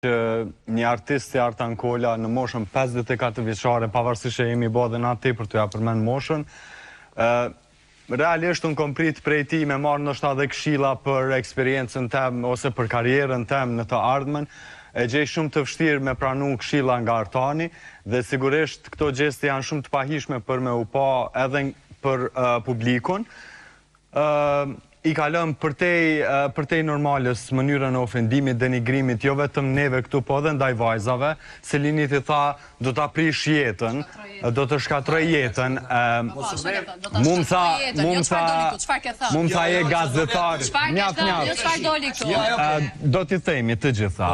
Që një artist si Artan Kola në moshën 54 vjeçare, pavarësisht që jemi bo dhe na tepër tu ja përmend moshën, ë realisht unë kom prit prej tij me marrë ndoshta edhe këshilla për eksperiencën tem ose për karrierën tem në të ardhmen. E gjej shumë të vështirë me pranu këshilla nga Artani dhe sigurisht këto gjeste janë shumë të pahijshme për me u pa edhe për publikun. I ka lënë përtej përtej normales mënyrën e ofendimit, denigrimit, jo vetëm neve këtu, po edhe ndaj vajzave. Selinit i tha, do ta prish jetën, do të shkatërroj jetën. Mu më tha, mu më tha, mu më tha je gazetar. Mjaft, mjaft. Do t'i themi të gjitha.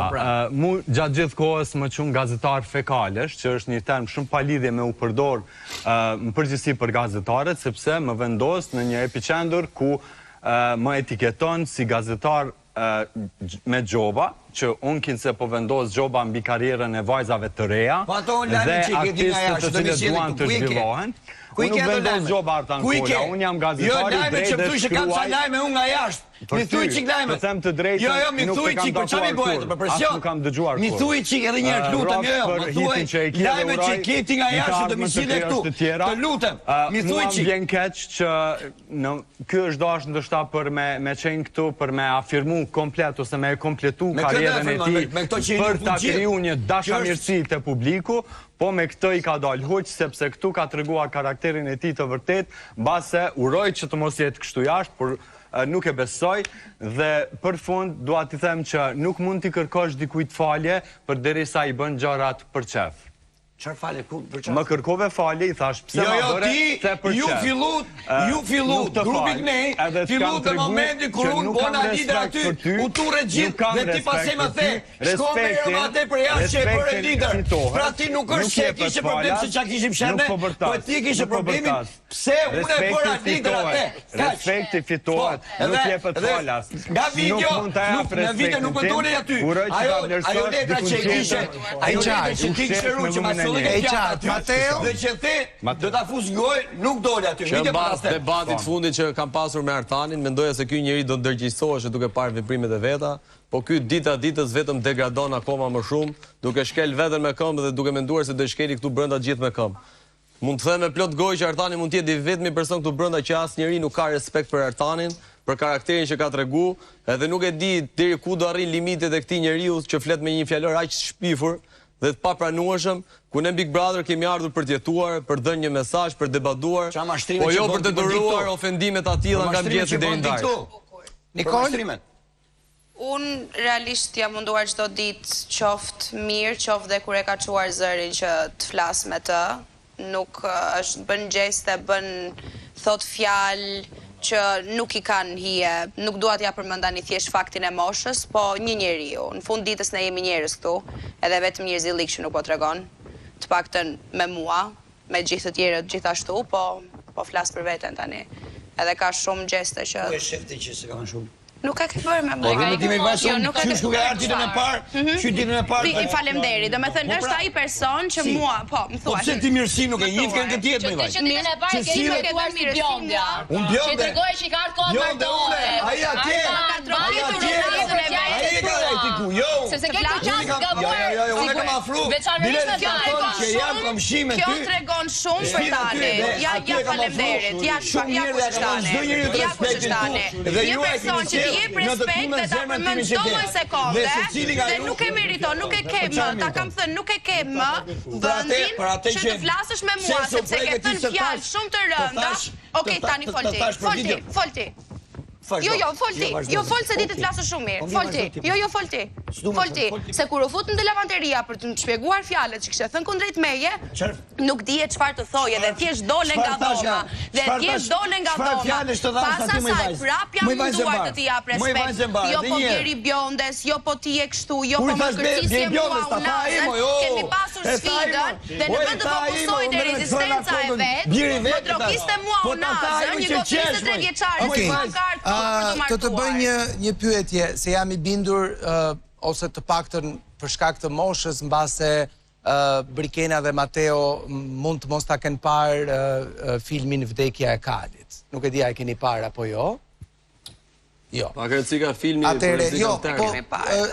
Mu gjatë gjithë kohës më quan gazetar fekalesh, që është një term shumë pa lidhje me u përdor në përgjithësi për gazetarët, sepse më vendos në një epiqendër ku më etiketon si gazetar me gjoba, që unë kinse po vendos gjoba mbi karrierën e vajzave të reja po dhe artistët të cilët duan të zhvillohen. Unë nuk vendos gjoba Artan Kola, unë jam jo, gazetar i drejtë dhe shkruaj Mi thuj çik lajmet. Të them të drejtën, jo, jo, mi nuk thuj të kam çik, për takuar kurrë, për as presion. nuk kam dëgjuar Mi kurrë. thuj çik edhe një herë, të lutem, jo, jo, Rroftë më për thuaj hitin që e ke dhe lajmet që uroj ke ti nga në të jashtë do mi ardhmen të sille krijosh këtu. të tjera. Të lutem, mi thuj Mua më çik. vjen keq që në ky është dashur ndoshta për me me qenë këtu për me afirmu komplet ose me e kompletu Me këtë karrierën e afirmon, tij me, me këto që jeni për në ta fund gjithë. kriju një Kjo është dashamirësi te publiku, po me këtë i ka dalë huq sepse këtu ka treguar karakterin e tij të vërtetë, mbase uroj që të mos jetë kështu jashtë, por Nuk e besoj dhe për fund dua t'i them që nuk mund t'i kërkosh dikujt falje përderisa i bën gjërat për qejf. Çfarë falje ku për çfarë? Më kërkove falje, i thash pse jo, ma jo, bëre, ti, the për ju qejf. fillut, ju fillut, grupi kënej, fillut në momentin kur unë bona lider aty, u turre gjithë dhe ti pastaj më the, shko merre me atë për jashtë që e bëre lider. Pra ti nuk është se kishe problem se çka kishim sherr, po ti kishe problemin Pse unë e bëra lider atë? Respekti fitohet, po, nuk jepet falas. Nga video, nuk mund ta jap në video nuk më doli aty. Uroj që ta vlerësosh ajo letra që kishe, ajo letra që ti kishe ru që ma solli ke fjalë aty. Mateo, dhe që the, do ta fus në gojë, nuk doli aty. Që mbas debatit të fundit që kam pasur me Artanin, mendoja se ky njeri do ndërgjegjësoheshe duke parë veprimet e veta, po ky dita ditës vetëm degradon akoma më shumë, duke shkel veten me këmbë dhe duke menduar se do i shkeli këtu brenda gjithë me këmbë. Mund të them me plot gojë që Artani mund të jetë i vetmi person këtu brenda që asnjeri nuk ka respekt për Artanin, për karakterin që ka tregu, edhe nuk e di deri ku do arrijnë limitet e këtij njeriu që flet me një fjalor aq të shpifur dhe të papranueshëm, ku ne Big Brother kemi ardhur për të jetuar, për të dhënë një mesazh, për të debatuar, po jo për të duruar ofendime të atilla nga mëngjesi deri në darkë. Nikol? Unë realisht jam munduar çdo ditë qoftë mirë, qoftë dhe kur e ka çuar zërin që të flas me të, nuk është bën gjeste, bën thotë fjalë që nuk i kanë hije, nuk dua t'ia përmend tani thjesht faktin e moshës, po një njeriu. Në fund ditës ne jemi njerëz këtu, edhe vetëm njerëzillik që nuk po tregon, të paktën me mua, me gjithë të tjerët gjithashtu, po po flas për veten tani. Edhe ka shumë gjeste që Ku e shef ti që s'e ka më shumë? Nuk e ke bërë me mua. Po dhe ti më bashkë, jo, nuk e ke bërë ditën e parë, mhm. që ditën e parë. Ti faleminderit. Domethënë po është pra, ai person që mua, po, më po thuaj. Po pse ti mirësi nuk e njeh këtë këtë jetë më vaj. Që ditën e parë ke trajtuar si bjondja. Unë bjonde. Që tregoi që i ka ardhur koha martohet. Ai atje. Ai atje. Ai e ka ai ti ku? Jo. Sepse ke këtë qasje të gabuar. Jo, jo, jo, unë e kam afru. Veçanërisht me vajzën. Që jam komshi me ty. Kjo tregon shumë për tani. Ja, ja faleminderit. Ja, ja kush është tani. Ja kush është tani. Një person që të jep respekt dhe ta përmend çdo lloj sekonde dhe nuk e meriton, nuk e ke më, ta kam thënë, nuk e ke më vendin që të flasësh me mua sepse ke thënë fjalë shumë të rënda. Okej, tani fol ti. Fol ti, fol ti. Jo, jo, fol ti. Jo, fol se di të flasësh shumë mirë. Fol ti. Jo, jo, fol ti. Fol ti. Se kur u fut në lavanderia për të më shpjeguar fjalët që kishe thënë kundrejt meje, nuk dije çfarë të thoje dhe thjesht dole nga dhoma dhe thjesht dole nga dhoma pas asaj prap jam munduar të të jap respekt jo po bjeri bjondes jo po ti je kështu jo po më kërcisje mua unazën kemi pasur sfidën dhe në vend të fokusohej te rezistenca e vet më trokiste mua unazën një gotë 23 vjeçare që s'ka ardhur koha për t'u martuar. Të të bëj një një pyetje se jam i bindur ose të paktën për shkak të moshës mbase Brikena dhe Mateo mund të mos ta kenë parë filmin Vdekja e Kalit. Nuk e di a e keni parë apo jo. Jo. Pak rëndësi ka filmi, Atëherë, jo, po,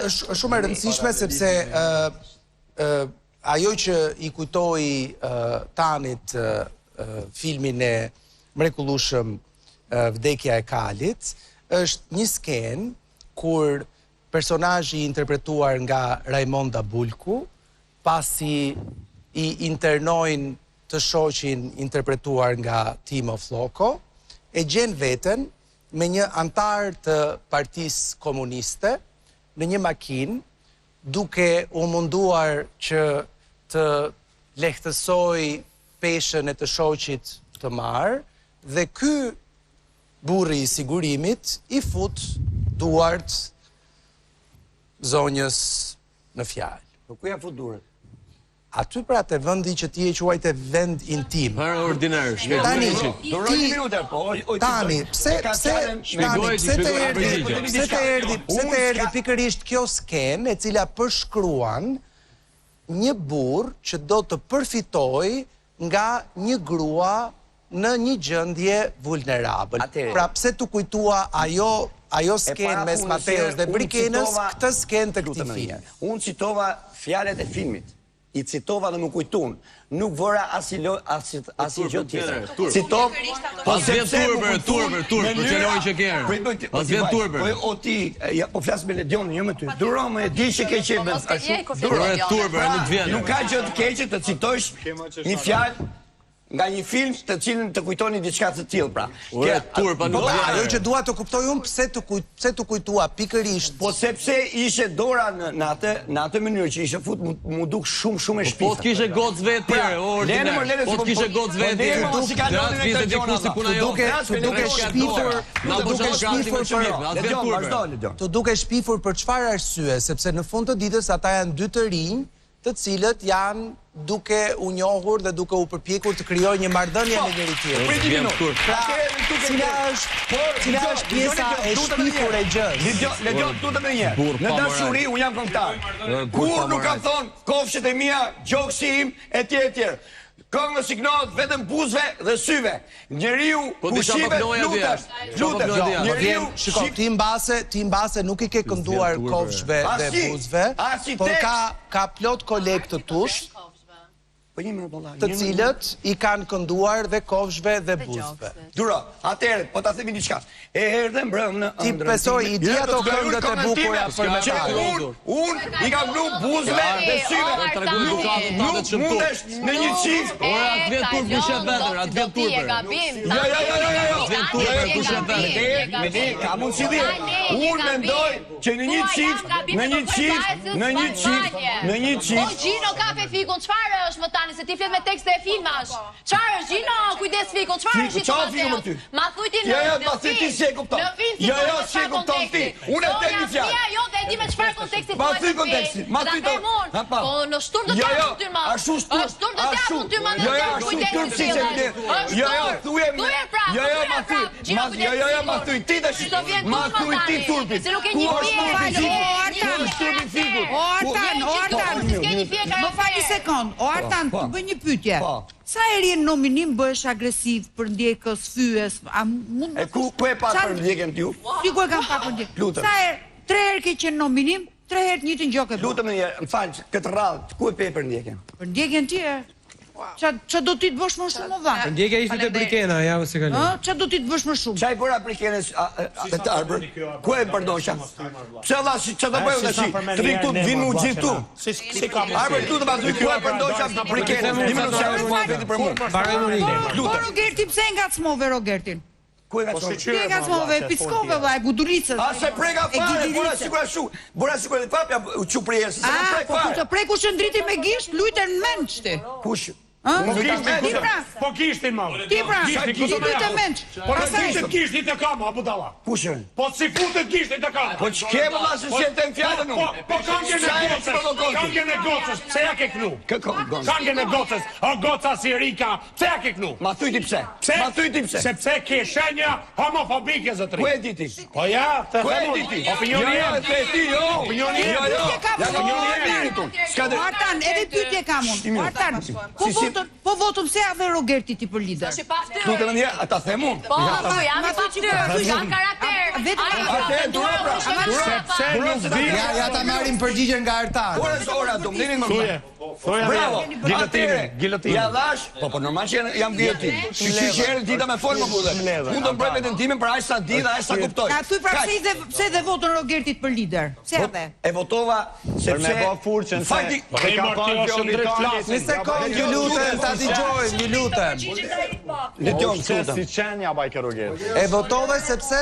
është shumë e rëndësishme sepse ë ajo që i kujtoi Tanit filmin e mrekullueshëm Vdekja e Kalit, është një skenë kur personazhi i interpretuar nga Rajmonda Bulku, pasi i internojnë të shoqin interpretuar nga Timo Flloko, e gjen veten me një anëtar të Partisë Komuniste në një makinë, duke u munduar që të lehtësojë peshën e të shoqit të marrë dhe ky burri i sigurimit i fut duart zonjës në fjalë. Po ku ia fut duart? Aty pra te vendi që ti e quajte vend intim. Para ordiner, Tani, ti, po, tani, pse, pse, tani, pse të erdhi, pse të erdhi, pse të erdhi pikërisht kjo skenë e cila përshkruan një burrë që do të përfitojë nga një grua në një gjendje vulnerabël. Pra pse t'u kujtua ajo ajo skenë mes Mateos dhe Brikenës këtë skenë të këtij filmi? Unë citova fjalët e filmit. I citova dhe m'u kujtun. Nuk vëra asnjë lo, asnjë asnjë gjë tjetër. Citov, po sepse turp, turp, turp, për çelon që ke. Po vjen turp. Po o ti, ja po flas me Ledion, jo me ty. Duro më, e di që ke qejf me ashtu. Duro, turp, nuk vjen. Nuk ka gjë të keqe të citosh një fjalë nga një film të cilin të kujtoni diçka të tillë pra. Ore turp, pa nuk po, vjen. Ajo që dua të kuptoj unë pse të kujt, pse t'u kujtua pikërisht. Po sepse ishte dora në në atë në atë mënyrë që ishte fut m'u duk shumë shumë e shpifur. Po të kishe gocë vetë ti, pra, o ordiner. Po të kishe gocë vetë ti. Po si ka lënë me këtë gjë si puna jote. Duke të duke shpifur, të duke shpifur për Të duke shpifur për çfarë arsye, sepse në fund të ditës ata janë dy të rinj të cilët janë duke u njohur dhe duke u përpjekur të krijojnë një marrëdhënie me njëri-tjetrin. Prit një minutë. Pra, cila është cila është pjesa e shpifur e gjësë? Ledion, Ledion, lutem edhe një herë. Në dashuri unë jam këngëtar. Kurrë nuk kam thonë kofshët e mia, gjoksi im etj etj. Këngës i kënohet vetëm buzëve dhe syve. Njeriu po ku shihet lutem, lutem. Njeriu shiko ti mbase, ti mbase nuk i ke kënduar kofshëve dhe buzëve, por ka ka plot kolegë të tu. Po një minutë valla. Të cilët i kanë kënduar dhe kofshëve dhe buzëve. Duro, atëherë po ta themi diçka. E erdhe mbrëm në ëndrrën. Ti besoj i di ato këngët e bukura për me ta. Unë, unë i kam knu buzëve dhe syve. Nuk, nuk mundesh në një çift. Ora, a të vjen turp kush e vetër, a të vjen turp. Jo, jo, jo, jo, jo. Të vjen turp kush e vetër. Me ne, ka mundësi dhe. Unë mendoj që në një çift, në një çift, në një çift, në një çift. Po Gjino kape fikun, çfarë është më tani se ti flet me tekste e filmash? Çfarë është Gjino? Kujdes fikun, çfarë është i Mateo? Për ty? Ma thuj ti në jo, jo, ma thuj ti si e kupton. Në film si jo, jo, si e kupton ti. Unë e them një fjalë. Ja, jo, e di me çfarë konteksti Ma thuj kontekstin. Ma thuj to. Po në shturm do të jo, jo, jap ty ma. Ashtu shturm. Është turp do të jap ty ma. Jo, jo, ashtu turp si se Jo, jo, thuje. Thuje pra. Jo, jo, ma thuj. Ma jo, jo, jo, ma thuj ti tash. Ma thuj ti turpin. Se nuk e një fije fjalë. O Artan, turpi fikut. O Artan, o Artan. Më fal një sekond. O Artan, të bëj një pyetje. Sa herë je në nominim bëhesh agresiv, përndjekës, fyes, a mund të E ku ku e pa përndjekjen ti ju? Si ku e kam pa përndjekjen? Lutem. Sa herë, tre herë ke qenë në nominim, tre herë të njëjtën gjë ke bërë. Lutem një herë, më fal, këtë radhë, ku e pe përndjekjen? Përndjekjen ti e? Ça ça do ti të bësh më shumë o vlla? Përndjekja ishte te Brikena javën e kaluar. Ë, ça do ti të bësh më shumë? Ça i bëra Brikenës të Arbër? Ku e përdosha? Pse vlla, si ça do bëj unë tash? Të vin këtu, vin mu gjithë këtu. Si si ka mundësi? Arbër, lutem aty ku e përdosha Brikenës? Një minutë se është muhabeti për mua. Mbaroj Murili. Po Rogertin pse e ngacmove Rogertin? Ku e ngacmove? Ti e ngacmove, e pickove vlla, e gudulicës. A s'e preka fare, bëra sikur ashtu. Bëra sikur e papja u çu prej se s'e prek fare. Po kur të preku Shëndriti me gisht, lujte në mendsh ti. Kush? Po gishtin, Ti pra, po gishtin më. Ti pra, ti lujte mendsh. Po si futet gishti te kama, budalla. Kush është? Po si futet gishti te kama. Po ç'ke vëlla se s'e them fjalën unë. Po po kangën e gocës, kangën e gocës, pse ja ke knu? Kangën e gocës, o goca si Rika, pse ja ke knu? Ma thuj ti pse? Pse? Ma thuj ti pse? Sepse ke shenja homofobike zotëri. Ku e di ti? Po ja, të them unë. Opinioni jo, jo, jem. Ti ti jo. Opinioni jem. Jo, jo. Ja opinioni jem. S'ka të Artan, edhe pyetje kam unë. Artan, po votën, po votën pse ia dhe Rogertit ti për lider? Lutem një, ata them unë. Po, po, jam i paftyrë, kam karakter. Vetëm Ai ka ofenduar pra. Sepse nuk di. Ja, ja ta marrim përgjigjen nga Artan. Ora, ora, do më lini më. Thuje. Thoja Bravo. Gilotinën, gilotinën. Ja dhash, po po normal që jam gilotin. Shyqyr që erdhi dita me fol më butë. Unë do mbroj veten time për aq sa di dhe aq sa kuptoj. Na thuj pra pse i dhe pse dhe votën Rogertit për lider? Pse ja dhe? E votova sepse Për me bë furçën se Fakti, e ka parë Gjolitani. Një sekond, ju lutem, ta dëgjojmë, ju lutem. Ledion, Se si qen ja bajke Rogerti. E votove sepse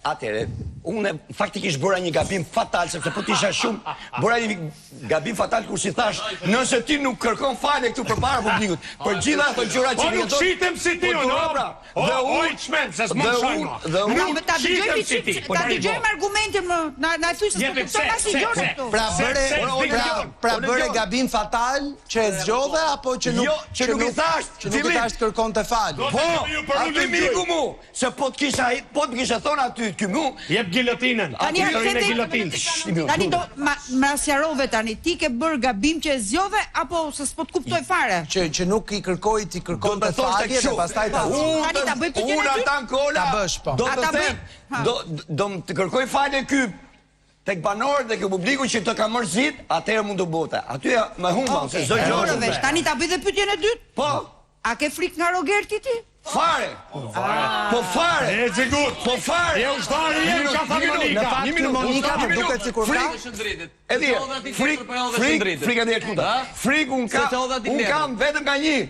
Atëherë, unë faktikisht bëra një gabim fatal sepse po të isha shumë, bëra një gabim fatal kur s'i thash, nëse ti nuk kërkon falje këtu përpara publikut, për gjitha ato gjëra që Po nuk shitem si ti, po o, duro, no? pra. O, Dhe o, unë i çmend, se s'mund dhe shaj unë- ma. Dhe unë Pra, ta dëgjojmë shitem si ti. ta dëgjojmë argumentin më, na na thuj se s'po Jepi, kupton pse, asnjë pse, gjë pse? këtu. Pra Se- bëre se pra Ledion, pra o, bëre Ledion. gabim fatal që e zgjodhe apo që nuk Jo, që nuk i thash, që nuk i fillim. thash të kërkonte falje. Po, Ju për aty ulën më iku mu, se po të kisha po të kisha thonë aty ky mu, Jep gilotinën. Tani Aty pse e ti- gilotinës. Tani do ma, ma sqarove tani, ti ke bërë gabim që e zgjodhe apo se s'po të kuptoj fare? Që që nuk i kërkoi ti do kërkonte të thoshte falje dhe kështu. pastaj ta Unë Tani ta bëj pyetjen unë e dytë? Artan Kola. Ta bësh, po. Do A të ta bëj? them, Ha. do do më të kërkoj falje ky tek banorët dhe ky publiku që të ka mërzit, atëherë mund të bëte. Aty ja më humba, Okej, se çdo gjë. morë vesh. Tani ta bëj dhe pyetjen e dytë. Po, A ke frikë nga Rogerti ti? fare. Po fare. E sigur. Po fare. Je ushtari jem, ka thënë Monika. Në fakt Një minutë, Monika një më minutë. duket sikur ka. Frikë. Edhe një, frikë, frikë, frikë edhe një kuta. Frikë unë Se të hodha kam, ti unë letër. kam vetëm nga një.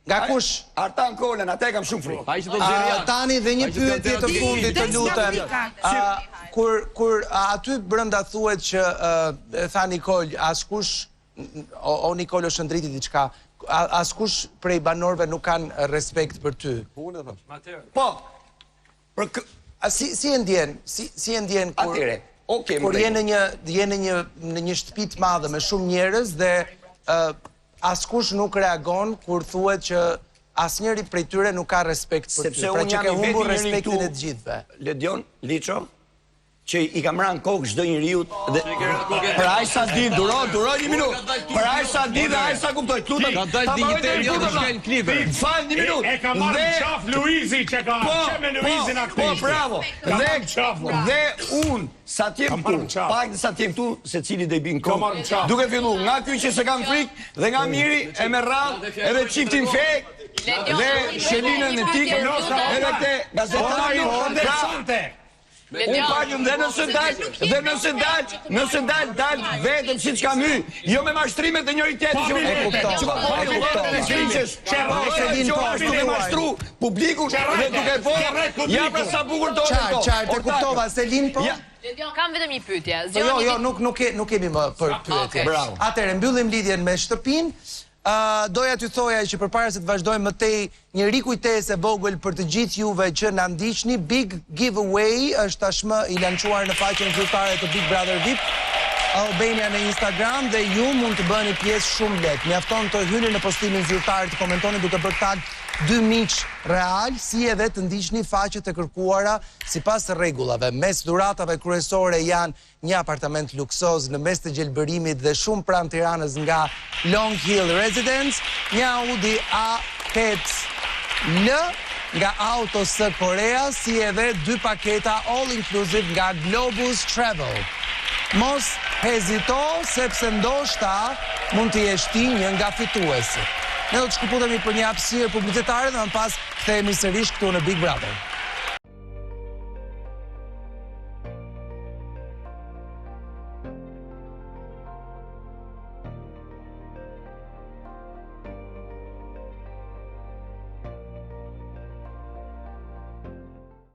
Nga kush? Artan Kolën, atë e kam shumë frikë. Ai që do të A, zgjidhë tani dhe një Ai që do pyetje të zgjidhë fundit të Vdes nga lutem. frika. A, kur kur a, aty brenda thuhet që ë, tha Nikol, askush o, o Nikol o shëndriti diçka, a- askush prej banorëve nuk kanë respekt për ty. Po. Për kë... A si si e ndjen? Si si e ndjen kur Atëherë, okay, kur më je në një je në një në një shtëpi të madhe me shumë njerëz dhe ë askush nuk reagon kur thuhet që asnjëri prej tyre nuk ka respekt për ty. Sepse Pra unë që jam ke i vetmi humbur njeri respektin këtu. e të gjithëve. Ledion Liço, që i kam rënë kokë çdo njeriu dhe për aq sa di, duro, duro një minutë. Për aq sa di dhe aq sa kuptoj, të lutem. Ka dalë ta mbaroj dinjiteri deri jo në të fund, shkel klipe. Fal një minutë. E ka marrë Dhe- në qafë Luizi që ka Po, që me Luizin po, aktivisht. po, bravo. Ka Dhe marrë në qafë. dhe unë sa të jem Ka marrë këtu, në qafë. pak sa të jem këtu, secili do i bin Ka marrë në kokë. qafë. Duke fillu nga ky që se kam frikë dhe nga Miri e me radhë edhe çiftin fe dhe Shelinën e Tikën edhe te gazetari pra Sonte. Unë pagjën dhe nëse dal, dhe nëse dal, nëse dal, dal vetëm siç kam hy, jo me mashtrimet e njëri tjetrit që E kuptova, që po e kuptova. e kuptova. Selin, po, Që duke mashtru publikun dhe duke po, ja pra sa bukur do të Qartë, qartë, e kuptova. Selin po? Ja. Kam vetëm një pyetje. Po Zgjodhi jo, një jo, nuk nuk ke nuk kemi më për pyetje. Okej. Bravo. Atëherë mbyllim lidhjen me shtëpinë. Ë doja t'ju thoja që përpara se të vazhdojmë më tej, një rikujtesë e vogël për të gjithë juve që na ndiqni, Big Giveaway është tashmë i lançuar në faqen zyrtare të Big Brother VIP Albania në Instagram dhe ju mund të bëni pjesë shumë lehtë. Mjafton të hyni në postimin zyrtar, të komentoni duke bërë tag dy miq real, si edhe të ndiqni faqet e kërkuara sipas rregullave. Mes dhuratave kryesore janë një apartament luksoz në mes të gjelbërimit dhe shumë pranë Tiranës nga Long Hill Residence, një Audi A8 L nga Autos së Korea, si edhe dy paketa all inclusive nga Globus Travel. Mos hezito sepse ndoshta mund të jesh ti një nga fituesit. Ne do të shkëputemi për një hapësirë publicitare dhe më pas kthehemi sërish këtu në Big Brother.